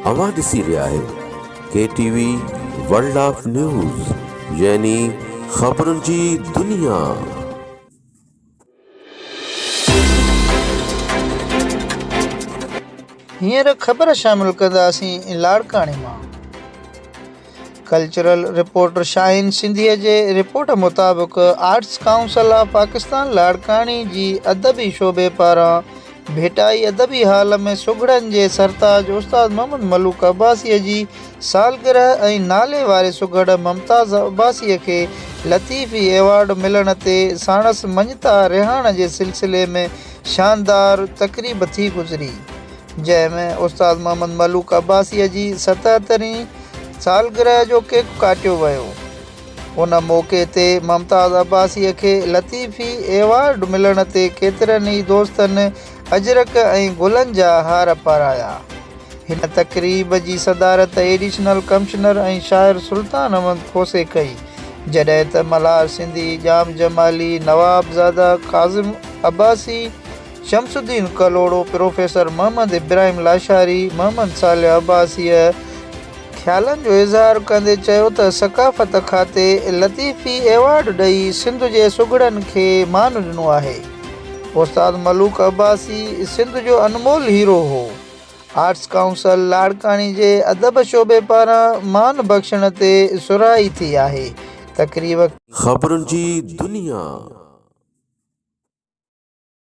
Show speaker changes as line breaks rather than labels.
اوهان ڏسي رهيا آهيو K T V world of news يعني خبرن جي دنيا.
هينئر خبر شامل ڪنداسين لاڙڪاڻي مان. ڪلچرل رپورٽر شاهين سنڌيء جي رپورٽ مطابق آرٽس ڪائونسل آف پاڪستان لاڙڪاڻي جي ادبي شعبي پاران ڀٽائي ادبي هال ۾ سگهڙن جي سرتاج استاد محمد ملوڪ عباسيء جي سالگرهه ۽ نالي واري سگهڙ ممتاز عباسيء کي لطيفي ايوارڊ ملڻ تي ساڻس مڃتا رهاڻ جي سلسلي ۾ شاندار تقريب ٿي گذري، جنهن ۾ استاد محمد ملوڪ عباسيء جي ستهترين سالگرهه جو ڪيڪ ڪاٽيو ويو. ان موقعي تي ممتاز عباسيء کي لطيفي ايوارڊ ملڻ تي ڪيترن ئي دوستن اجرڪ ۽ گلن جا هار پارايا. هن تقريب جي صدارت ايڊيشنل ڪمشنر ۽ شاعر سلطان احمد کوسي ڪئي، جڏهن ته ملهار سنڌي، ڄام جمالي، نوابزاده ڪاظم عباسي، شمس الدين ڪلهوڙو، پروفيسر محمد ابراهيم لاشاري، محمد صالح عباسيء خيالن جو اظهار ڪندي چيو ته ثقافت کاتي لطيفي ايوارڊ ڏئي سنڌ جي سگهڙن کي مان ڏنو آهي. استاد ملوڪ عباسي سنڌ جو انمول هيرو هو. آرٽس ڪائونسل لاڙڪاڻي جي ادب شعبي پاران مان بخشڻ تي سرهائي ٿي آهي. تقريب.
خبرن جي دنيا.